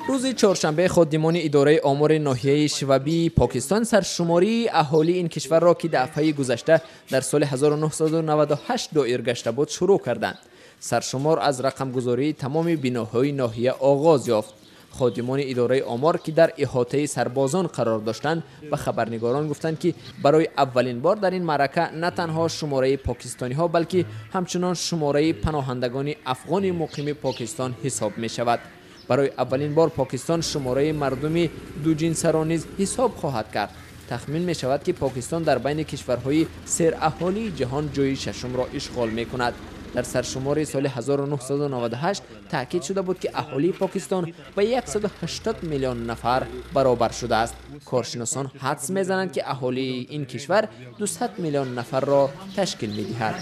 Рӯзи чоршанбе ходимони идораи омори ноҳияи Швабии Покистон саршумории аҳолии ин кишварро, ки дафъаи гузашта дар соли 1998 доир гашта буд, шурӯъ карданд. Саршумор аз рақамгузории тамоми биноҳои ноҳия оғоз ёфт. Ходимони идораи омор, ки дар иҳотаи сарбозон қарор доштанд, ба хабарнигорон гуфтанд, ки барои аввалин бор дар ин маърака на танҳо шумораи покистониҳо, балки ҳамчунон шумораи паноҳандагони афғони муқими Покистон ҳисоб мешавад. Барои аввалин бор Покистон шумораи мардуми дуҷинсаро низ ҳисоб хоҳад кард. Тахмин мешавад, ки Покистон дар байни кишварҳои сераҳолии ҷаҳон ҷои шашумро ишғол мекунад. Дар саршумори соли 1998 таъкид шуда буд, ки аҳолии Покистон ба 180 миллион нафар баробар шудааст. Коршиносон ҳадс мезананд, ки аҳолии ин кишвар 200 миллион нафарро ташкил медиҳад.